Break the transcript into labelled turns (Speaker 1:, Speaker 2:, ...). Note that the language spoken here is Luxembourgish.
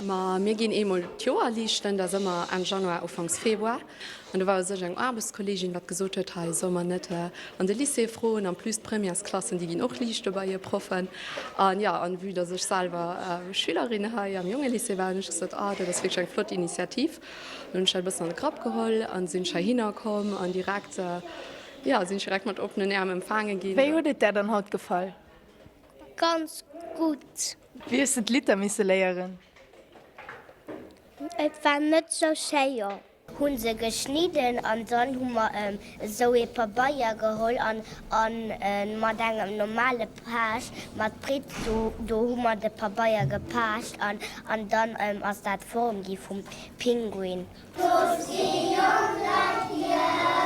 Speaker 1: Ma mir ginn eemol d'Joer liichten, dat ass ëmmer Enn Januar, Ufanks Februar. An do war u sech eng Aarbechtskolleegin, wat gesot huet, hei solle mer net an de Lycée froen. En plus d'Premièresklassen, déi ginn och liichte bei hir Proffen. An jo, an vue dass ech selwer Schülerin hei am Jongelycée war, hunn ech gesot, ah dat ass wierklech eng flott Initiativ. Dann hunn ech dat e bëssen an de Grapp geholl an sinn ech heihinner komm an direkt, jo, sinn ech direkt mat oppenen Äerm empfaange ginn.
Speaker 2: Wéi huet et där dann haut gefall?
Speaker 3: Ganz gutt.
Speaker 2: Wéi hues de d'Lidd da misse léieren?
Speaker 3: Et war net sou schéier. Hunn se geschnidden an dann hu mer esou ee Pabeier geholl an an mat engem normale Pech mat Britt do do hu mer de Pabeier gepecht an an dann ass dat d'Form gi vum Pinguin.
Speaker 4: Do sti jonk Leit hier.